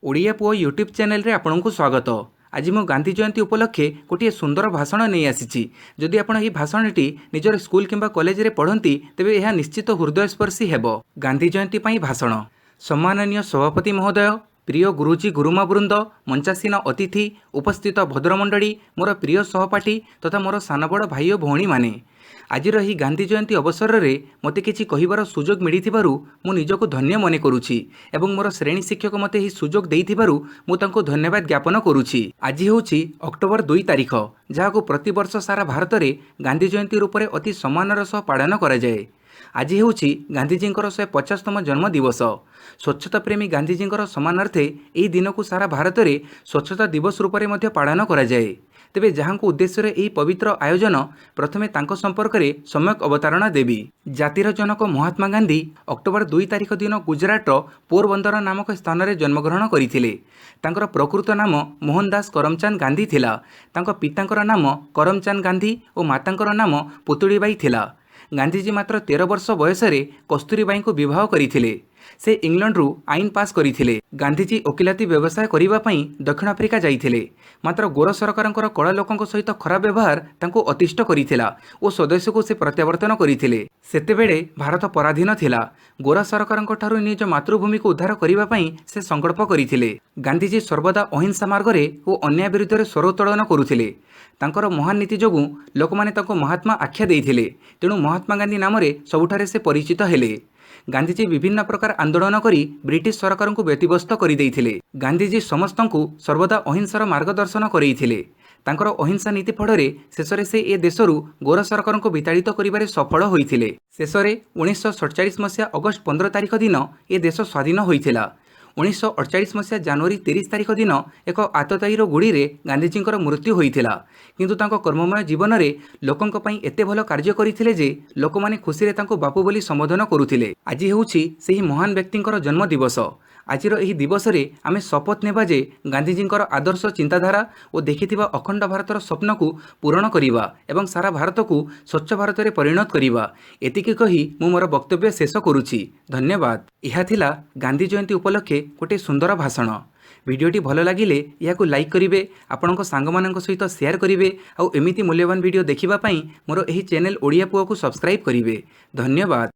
ଓଡ଼ିଆ ପୁଅ ୟୁଟ୍ୟୁବ୍ ଚ୍ୟାନେଲରେ ଆପଣଙ୍କୁ ସ୍ୱାଗତ। ଆଜି ମୁଁ ଗାନ୍ଧୀ ଜୟନ୍ତୀ ଉପଲକ୍ଷେ ଗୋଟିଏ ସୁନ୍ଦର ଭାଷଣ ନେଇ ଆସିଛି। ଯଦି ଆପଣ ଏହି ଭାଷଣଟି ନିଜର ସ୍କୁଲ କିମ୍ବା କଲେଜରେ ପଢ଼ନ୍ତି, ତେବେ ଏହା ନିଶ୍ଚିତ ହୃଦୟସ୍ପର୍ଶୀ ହେବ। ଗାନ୍ଧୀ ଜୟନ୍ତୀ ପାଇଁ ଭାଷଣ। ସମ୍ମାନନୀୟ ସଭାପତି ମହୋଦୟ, ପ୍ରିୟ ଗୁରୁଜୀ ଗୁରୁମା ବୃନ୍ଦ, ମଞ୍ଚାସୀନ ଅତିଥି, ଉପସ୍ଥିତ ଭଦ୍ରମଣ୍ଡଳୀ, ମୋର ପ୍ରିୟ ସହପାଠୀ ତଥା ମୋର ସାନ ବଡ଼ ଭାଇ ଓ ଭଉଣୀମାନେ, ଆଜିର ଏହି ଗାନ୍ଧୀ ଜୟନ୍ତୀ ଅବସରରେ ମୋତେ କିଛି କହିବାର ସୁଯୋଗ ମିଳିଥିବାରୁ ମୁଁ ନିଜକୁ ଧନ୍ୟ ମନେ କରୁଛି ଏବଂ ମୋର ଶ୍ରେଣୀ ଶିକ୍ଷକ ମୋତେ ଏହି ସୁଯୋଗ ଦେଇଥିବାରୁ ମୁଁ ତାଙ୍କୁ ଧନ୍ୟବାଦ ଜ୍ଞାପନ କରୁଛି। ଆଜି ହେଉଛି ଅକ୍ଟୋବର 2 ତାରିଖ, ଯାହାକୁ ପ୍ରତିବର୍ଷ ସାରା ଭାରତରେ ଗାନ୍ଧୀ ଜୟନ୍ତୀ ରୂପରେ ଅତି ସମ୍ମାନର ସହ ପାଳନ କରାଯାଏ। ଆଜି ହେଉଛି ଗାନ୍ଧିଜୀଙ୍କର 150ତମ ଜନ୍ମ ଦିବସ। ସ୍ୱଚ୍ଛତା ପ୍ରେମୀ ଗାନ୍ଧିଜୀଙ୍କର ସମ୍ମାନାର୍ଥେ ଏହି ଦିନକୁ ସାରା ଭାରତରେ ସ୍ୱଚ୍ଛତା ଦିବସ ରୂପରେ ମଧ୍ୟ ପାଳନ କରାଯାଏ। ତେବେ ଯାହାଙ୍କ ଉଦ୍ଦେଶ୍ୟରେ ଏହି ପବିତ୍ର ଆୟୋଜନ, ପ୍ରଥମେ ତାଙ୍କ ସମ୍ପର୍କରେ ସମ୍ୟକ ଅବତାରଣା ଦେବି। ଜାତିର ଜନକ ମହାତ୍ମା ଗାନ୍ଧୀ ଅକ୍ଟୋବର 2 ତାରିଖ ଦିନ ଗୁଜରାଟର ପୋରବନ୍ଦର ନାମକ ସ୍ଥାନରେ ଜନ୍ମଗ୍ରହଣ କରିଥିଲେ। ତାଙ୍କର ପ୍ରକୃତ ନାମ ମୋହନ ଦାସ କରମଚାନ୍ଦ ଗାନ୍ଧୀ ଥିଲା। ତାଙ୍କ ପିତାଙ୍କର ନାମ କରମଚାନ୍ଦ ଗାନ୍ଧୀ ଓ ମାତାଙ୍କର ନାମ ପୁତୁଳିବାଇ ଥିଲା। ଗାନ୍ଧିଜୀ ମାତ୍ର 13 ବର୍ଷ ବୟସରେ କସ୍ତୁରୀବାଈଙ୍କୁ ବିବାହ କରିଥିଲେ। ସେ ଇଂଲଣ୍ଡରୁ ଆଇନ ପାସ୍ କରିଥିଲେ। ଗାନ୍ଧିଜୀ ଓକିଲାତି ବ୍ୟବସାୟ କରିବା ପାଇଁ ଦକ୍ଷିଣ ଆଫ୍ରିକା ଯାଇଥିଲେ। ମାତ୍ର ଗୋର ସରକାରଙ୍କର କଳା ଲୋକଙ୍କ ସହିତ ଖରାପ ବ୍ୟବହାର ତାଙ୍କୁ ଅତିଷ୍ଠ କରିଥିଲା ଓ ସ୍ୱଦେଶକୁ ସେ ପ୍ରତ୍ୟାବର୍ତ୍ତନ କରିଥିଲେ। ସେତେବେଳେ ଭାରତ ପରାଧୀନ ଥିଲା। ଗୋରା ସରକାରଙ୍କ ଠାରୁ ନିଜ ମାତୃଭୂମିକୁ ଉଦ୍ଧାର କରିବା ପାଇଁ ସେ ସଂକଳ୍ପ କରିଥିଲେ। ଗାନ୍ଧିଜୀ ସର୍ବଦା ଅହିଂସା ମାର୍ଗରେ ଓ ଅନ୍ୟାୟ ବିରୁଦ୍ଧରେ ସ୍ୱର ଉତ୍ତୋଳନ କରୁଥିଲେ। ତାଙ୍କର ମହାନ ନୀତି ଯୋଗୁଁ ଲୋକମାନେ ତାଙ୍କୁ ମହାତ୍ମା ଆଖ୍ୟା ଦେଇଥିଲେ। ତେଣୁ ମହାତ୍ମା ଗାନ୍ଧୀ ନାମରେ ସବୁଠାରେ ସେ ପରିଚିତ ହେଲେ। ଗାନ୍ଧିଜୀ ବିଭିନ୍ନ ପ୍ରକାର ଆନ୍ଦୋଳନ କରି ବ୍ରିଟିଶ ସରକାରଙ୍କୁ ବ୍ୟତିବ୍ୟସ୍ତ କରିଦେଇଥିଲେ। ଗାନ୍ଧିଜୀ ସମସ୍ତଙ୍କୁ ସର୍ବଦା ଅହିଂସାର ମାର୍ଗଦର୍ଶନ କରେଇଥିଲେ। ତାଙ୍କର ଅହିଂସା ନୀତି ଫଳରେ ଶେଷରେ ସେ ଏ ଦେଶରୁ ଗୋରା ସରକାରଙ୍କୁ ବିତାଡ଼ିତ କରିବାରେ ସଫଳ ହୋଇଥିଲେ। ଶେଷରେ 1947 ମସିହା ଅଗଷ୍ଟ 15 ତାରିଖ ଦିନ ଏ ଦେଶ ସ୍ୱାଧୀନ ହୋଇଥିଲା। 1948 ମସିହା ଜାନୁଆରୀ 30 ତାରିଖ ଦିନ ଏକ ଆତତାୟୀର ଗୁଳିରେ ଗାନ୍ଧିଜୀଙ୍କର ମୃତ୍ୟୁ ହୋଇଥିଲା। କିନ୍ତୁ ତାଙ୍କ କର୍ମମୟ ଜୀବନରେ ଲୋକଙ୍କ ପାଇଁ ଏତେ ଭଲ କାର୍ଯ୍ୟ କରିଥିଲେ ଯେ ଲୋକମାନେ ଖୁସିରେ ତାଙ୍କୁ ବାପୁ ବୋଲି ସମ୍ବୋଧନ କରୁଥିଲେ। ଆଜି ହେଉଛି ସେହି ମହାନ ବ୍ୟକ୍ତିଙ୍କର ଜନ୍ମ ଦିବସ। ଆଜିର ଏହି ଦିବସରେ ଆମେ ଶପଥ ନେବା ଯେ ଗାନ୍ଧିଜୀଙ୍କର ଆଦର୍ଶ, ଚିନ୍ତାଧାରା ଓ ଦେଖିଥିବା ଅଖଣ୍ଡ ଭାରତର ସ୍ୱପ୍ନକୁ ପୂରଣ କରିବା ଏବଂ ସାରା ଭାରତକୁ ସ୍ୱଚ୍ଛ ଭାରତରେ ପରିଣତ କରିବା। ଏତିକି କହି ମୁଁ ମୋର ବକ୍ତବ୍ୟ ଶେଷ କରୁଛି। ଧନ୍ୟବାଦ। ଏହା ଥିଲା ଗାନ୍ଧୀ ଜୟନ୍ତୀ ଉପଲକ୍ଷେ ଗୋଟିଏ ସୁନ୍ଦର ଭାଷଣ। ଭିଡ଼ିଓଟି ଭଲ ଲାଗିଲେ ଏହାକୁ ଲାଇକ୍ କରିବେ, ଆପଣଙ୍କ ସାଙ୍ଗମାନଙ୍କ ସହିତ ସେୟାର କରିବେ ଆଉ ଏମିତି ମୂଲ୍ୟବାନ ଭିଡ଼ିଓ ଦେଖିବା ପାଇଁ ମୋର ଏହି ଚ୍ୟାନେଲ୍ ଓଡ଼ିଆ ପୁଅକୁ ସବସ୍କ୍ରାଇବ୍ କରିବେ। ଧନ୍ୟବାଦ।